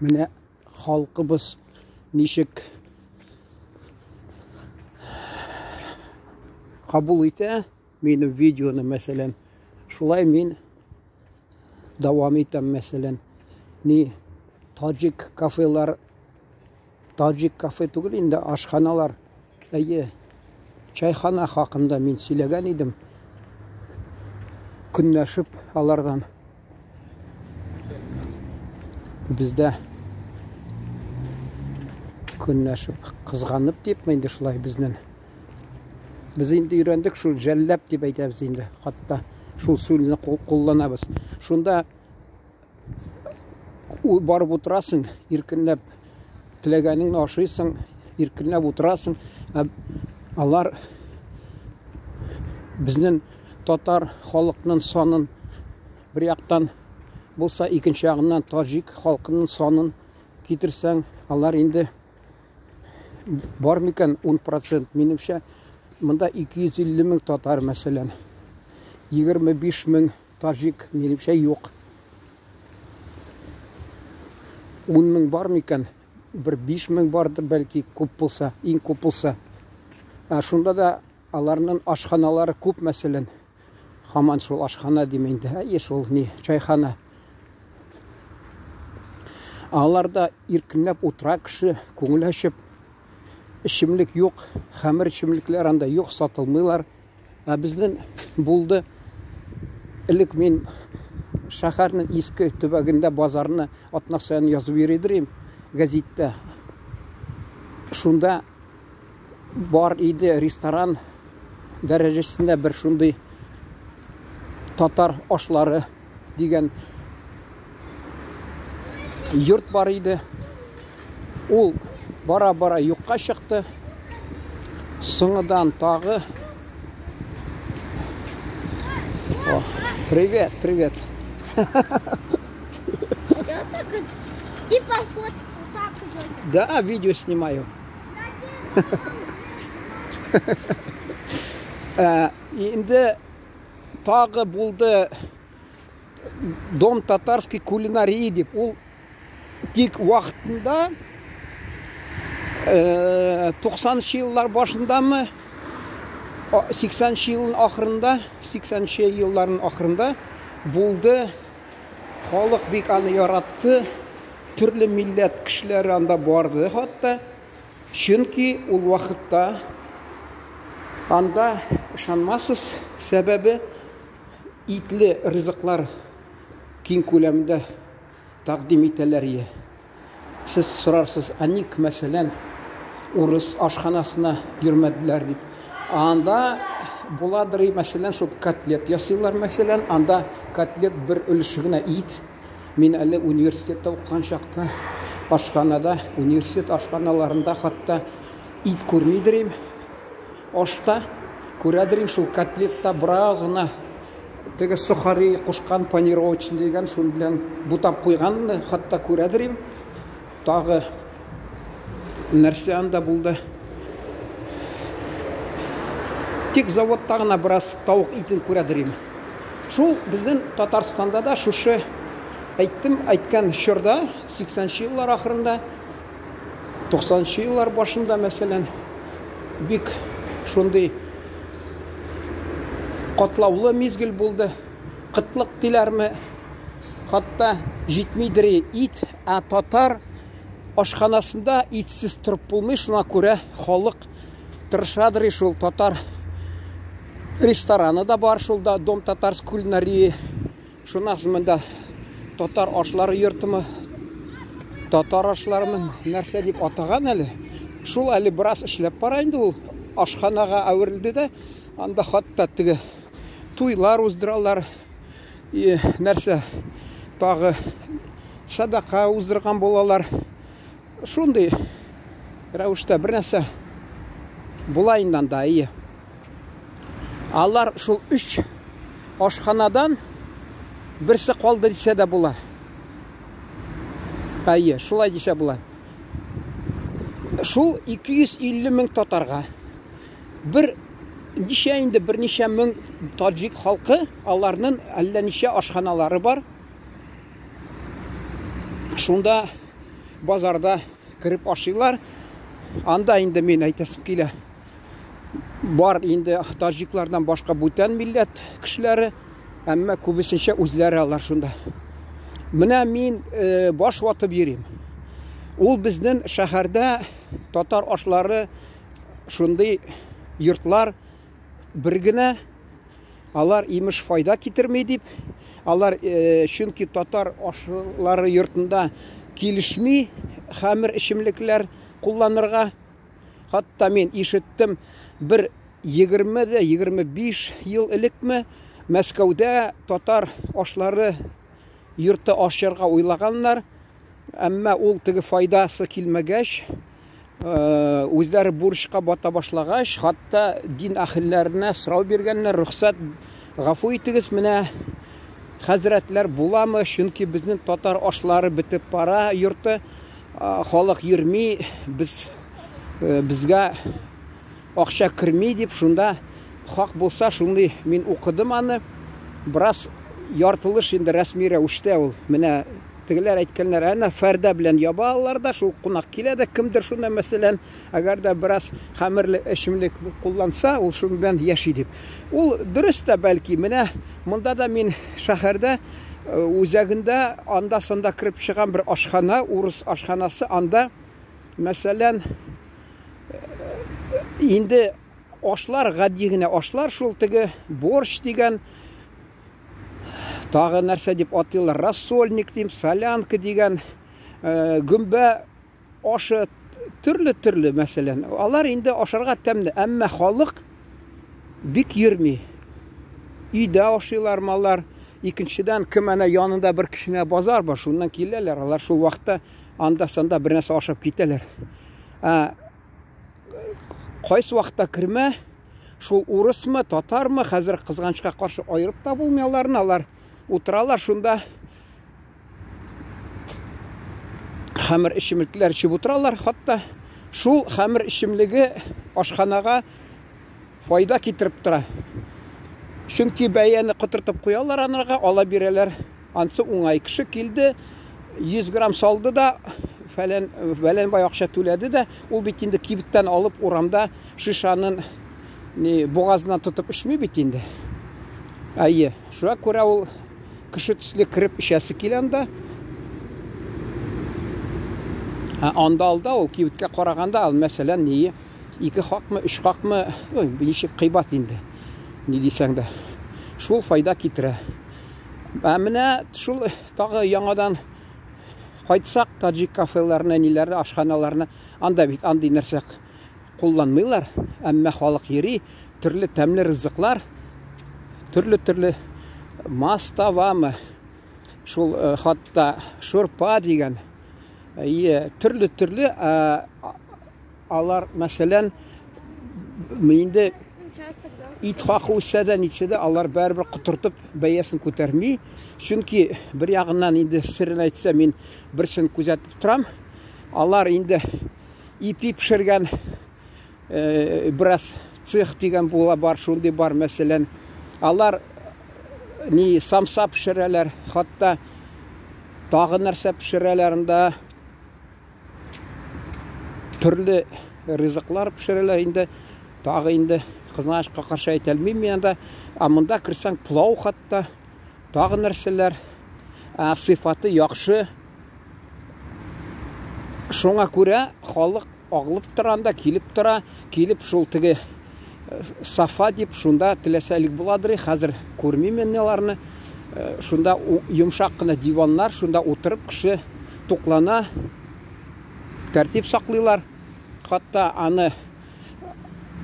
Менә халкыбыз ничек кабул итә минем видеоны, мәсәлән, шулай мин дәвам итәм, мәсәлән. Ни таҗик кафелар, таҗик кафе түгел инде, ашханалар. Әйе, чайхана хакында мин сөйләгән идем. Көнләшеп алардан. Бездә көнләшеп, кызганып дип инде шулай безнең. Без инде өйрәндек шул жәлләп дип әйтәбез инде. Хатта шул сүзне кулланабыз. Шунда барып утырасың, иркенләп теләгәнеңне ашыйсың, иркенләп утырасың. Ә алар безнең татар халыкның санын бер яктан булса, икенче ягыннан таҗик халкының санын китерсәң, алар инде бар микән 10%? Минемчә, монда 250 мең татар, мәсәлән. 25 мең таҗик, минемчә, юк. 10 мең бар микән? Бер 5 мең бардыр, бәлки, күп булса, иң күп булса. Ә шунда да аларның ашханалары күп, мәсәлән. Хаман шул ашхана дим инде. Әйе, шул ни, чайхана. Аларда иркенләп утыра кеше, күңел ачып. Эчемлек юк, хәмер эчемлекләр анда юк, сатылмыйлар. Ә безнең булды. Элек мин шәһәрнең иске төбәгендә базарны атна саен язып йөридер гәзиттә. Шунда бар иде ресторан дәрәҗәсендә бер шундый татар ашлары дигән йорт бар иде. Ул бара-бара юкка чыкты. Соңыдан тагы О, привет, привет. Типа фотку так идет. Да, видео снимаю. Инде тагы булды Дом татарской кулинарии дип. Ул тик вакытында 90 еллар башындамы, 80 елның ахырында, 80 елларның ахырында булды. Халык бик аны яратты. Төрле милләт кешеләре анда барды хәтта. Чөнки ул вакытта анда, ышанмасыз, сәбәбе итле ризыклар киң күләмдә тәкъдим итәләр ие. Сез сорарсыз, ә ник, мәсәлән, урыс ашханасына йөрмәделәр дип. Анда буладыр, мәсәлән, шул котлет ясыйлар, мәсәлән, анда котлет бер өлеше генә ит. Мин әле университетта укыган чакта ашханада, университет ашханаларында хәтта ит күрмидер им. Ашта күрәдер им, шул котлетта бераз гына теге сухари кушкан панировочный дигән шул белән бутап куйганны хәтта күрәдер им. Тагы нәрсә анда булды? Тик заводта гына бераз тавык итен күрәдер им. Шул безнең Татарстанда да шушы әйттем, әйткән чорда, 80 еллар ахырында, 90 еллар башында, мәсәлән, бик шундый катлаулы мизгел булды. Кытлык диләрме? Хатта җитмидер ит, ә татар ашханасында итсез торып булмый, шуңа күрә халык тырышадыр шул татар рестораны да бар шул да, Дом татарской кулинарии. Шуннан соң монда татар ашлары йортымы, татар ашларымы, нәрсә дип атаган әле. Шул әле бераз эшләп бара инде ул ашханага әверелде дә, анда хатта теге туйлар уздыралар, и нәрсә тагы садака уздырган булалар. Шундый рәвештә бер нәрсә була инде анда, ие. Алар шул өч ашханадан берсе калды дисә дә була. Әйе, шулай дисә була. Шул 250 мең татарга бер ничә инде берничә мең таҗик халкы, аларның әллә ничә ашханалары бар. Шунда базарда кереп ашыйлар. Анда инде мин әйтәсем килә. Бар инде таҗиклардан башка бүтән милләт кешеләре, әмма күбесенчә үзләре алар шунда. Менә мин э, баш ватып йөрим. Ул безнең шәһәрдә татар ашлары шундый йортлар бер генә. Алар имеш файда китерми дип, алар э, чөнки татар ашлары йортында килешми хәмер эчемлекләр кулланырга. Хатта мин ишеттем, бер 20 дә 25 ел элекме Мәскәүдә татар ашлары йорты ачарга уйлаганнар. Әмма ул теге файдасы килмәгәч, э, үзләре бурычка бата башлагач, хатта дин әһелләренә сорау биргәннәр, рөхсәт гафу итегез, менә хәзрәтләр буламы, чөнки безнең татар ашлары бетеп бара йорты, э, халык йөрми, без э, безгә акча керми дип, шунда хак булса, шундый мин укыдым аны. Бераз яртылыш инде рәсми рәвештә ул. Менә тегеләр әйткәннәр, әнә фәрдә белән яба алар да, шул кунак килә дә, кемдер шунда, мәсәлән, әгәр дә бераз хәмерле эчемлек кулланса, ул шуның белән яши дип. Ул дөрес тә бәлки, менә монда да мин шәһәрдә э, үзәгендә анда-санда кереп чыгам бер ашхана, урыс ашханасы, анда, мәсәлән, Инде ашлар, гади генә ашлар шул теге борщ дигән, тагы нәрсә дип атыйлар, рассольник дим, солянка дигән, э, гөмбә ашы төрле-төрле мәсәлән. Алар инде ашарга тәмле, әмма халык бик йөрми. Өйдә ашыйлар малар. Икенчедән, кем әнә янында бер кечкенә базар бар, шуннан киләләр. Алар шул вакытта анда-санда бер нәрсә ашап китәләр. Ә, кайсы вакытта кермә, шул урысмы, татармы, хәзер кызганычка каршы аерып та булмый аларны, алар утыралар шунда хәмер эчемлекләр эчеп утыралар, хатта шул хәмер эчемлеге ашханага файда китереп тора. Чөнки бәяне котыртып куялар анарга, ала бирәләр. Ансы уңай. Кеше килде, 100 грамм салды да, фәлән, бәлән бай акча түләде дә, ул бит инде кибеттән алып урамда шишанын ни бугазына тотып эчми бит инде. Әйе, шуңа күрә ул кеше төсле кереп эчәсе килә анда. Ә анда алда ул кибеткә караганда, ал мәсәлән, ни ике хакмы, өч хакмы, ой, ничек кыйбат инде. Ни дисәң дә. Шул файда китерә. Ә менә шул тагы яңадан кайтсак, таҗик кафеларына, ниләрдә, ашханаларына, анда бит андый нәрсә кулланмыйлар, әмма халык йөри, төрле тәмле ризыклар, төрле-төрле маставамы, шул э, хатта шурпа дигән, э, төрле-төрле э, Алар, мәсәлән, инде ит хакы үсә дә, нитсә дә, алар барыбер котыртып бәясен күтәрми. Чөнки бер ягыннан инде серен әйтсә, мин берсен күзәтеп торам. Алар инде ипи пешергән э, бераз цех дигән була бар, шундый бар, мәсәлән. Алар ни самса пешерәләр, хатта тагы нәрсә пешерәләр анда. Төрле ризыклар пешерәләр инде. Тагы инде кызганычка каршы әйтә алмыйм мин анда. Ә монда керсәң плау хатта, тагы нәрсәләр. Ә сыйфаты яхшы. Шуңа күрә халык агылып тора анда, килеп тора, килеп шул теге э, сафа дип шунда теләсә элек буладыр, хәзер күрмим мин аларны. Э, шунда йомшак кына диваннар, шунда утырып кеше туклана, тәртип саклыйлар. Хатта аны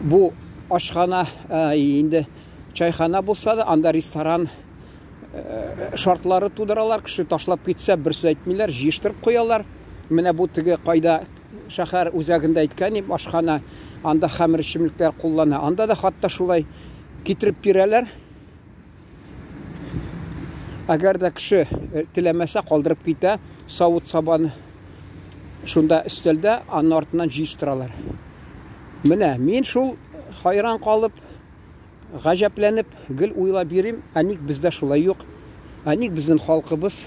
бу ашхана э, инде чайхана булса да, анда ресторан э, шартлары тудыралар. Кеше ташлап китсә, бер сүз әйтмиләр, җыештырып куялар. Менә бу теге кайда шәһәр үзәгендә әйткән идем, ашхана, анда хәмер эчемлекләр куллана. Анда да хатта шулай китереп бирәләр. Әгәр дә кеше э, теләмәсә, калдырып китә, савыт-сабаны шунда өстәлдә, аның артыннан җыештыралар. Менә мин шул хайран калып, гаҗәпләнеп, гел уйлап йөрим, ә ник бездә шулай юк? Ә ник безнең халкыбыз?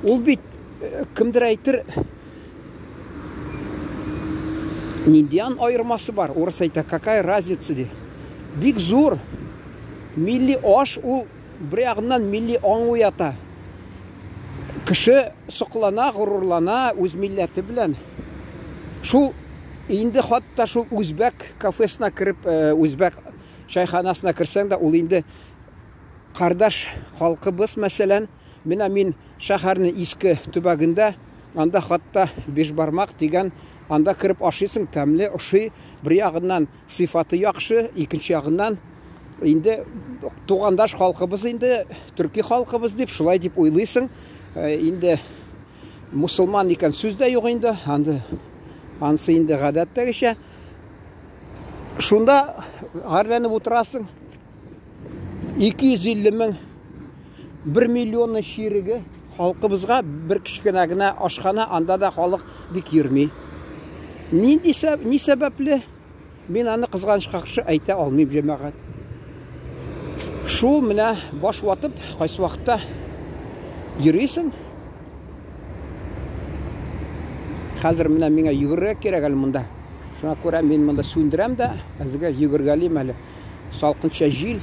Ул бит э, кемдер әйтер, Нинди ан аермасы бар? Урыс әйтә, какая разница ди. Бик зур. Милли аш ул бер ягыннан милли аң уята. Кеше соклана, горурлана үз милләте белән. Шул инде хатта шул үзбәк кафесына кереп, э, үзбәк чайханасына керсәң дә, ул инде кардаш халкыбыз, мәсәлән, менә мин шәһәрнең иске төбәгендә, анда хатта бишбармак дигән, анда кереп ашыйсың, тәмле, ошый, бер ягыннан сыйфаты яхшы, икенче ягыннан инде тугандаш халкыбыз инде, төрки халкыбыз дип, шулай дип уйлыйсың. Э, инде мусулман икән сүз дә юк инде, анда ансы инде гадәттәгечә. Шунда гарьләнеп утырасың. 250 мең, 1 миллионның чиреге халкыбызга бер кечкенә генә ашхана, анда да халык бик йөрми. Нинди сәб, ни сәбәпле? Мин аны кызганычка каршы әйтә алмыйм, җәмәгать. Шул менә баш ватып, кайсы вакытта йөрисең. Хәзер менә миңа йөгерергә кирәк әле монда. Шуңа күрә мин монда сүндерәм дә, әзергә йөгергәлим әле. Салкынча җил.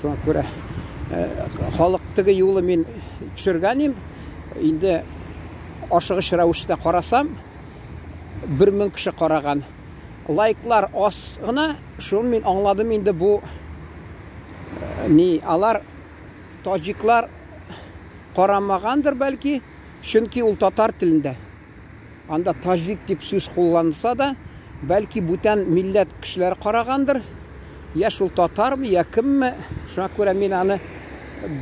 Шуңа күрә э, халык теге юлы мин төшергән идем. Инде ашыгыч рәвештә карасам, 1000 кеше караган. Лайклар аз гына, шуны мин аңладым инде бу э, ни, алар таҗиклар карамагандыр бәлки, чөнки ул татар телендә. Анда таҗик дип сүз кулланса да, бәлки бүтән милләт кешеләре карагандыр. Я шул татармы, я кемме. Шуңа күрә мин аны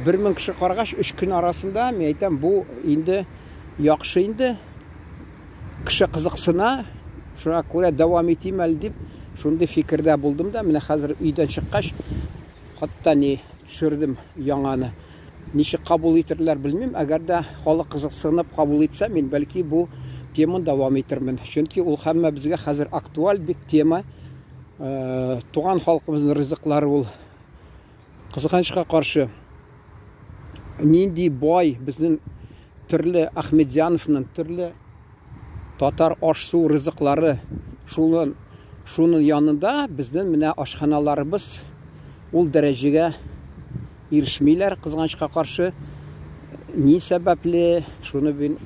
1000 кеше карагач, 3 көн арасында мин әйтәм, бу инде яхшы инде. Кеше кызыксына, шуңа күрә дәвам итим әле дип, шундый фикердә булдым да, менә хәзер өйдән чыккач, хатта ни төшердем яңаны. Ничек кабул итерләр белмим. Әгәр дә халык кызыксынып кабул итсә, мин бәлки бу теманы дәвам итермен. Чөнки ул һәммәбезгә хәзер актуаль бик тема. Э, туган халкыбызның ризыклары ул. Кызганычка каршы, нинди бай безнең төрле Ахмедзяновның төрле татар аш-су ризыклары шулын шуның янында безнең менә ашханаларыбыз ул дәрәҗәгә ирешмиләр, кызганычка каршы. Ни сәбәпле, шуны мин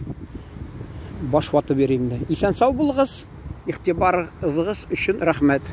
баш ватып йөрим инде. Исән сау булыгыз, игътибарыгыз өчен рәхмәт.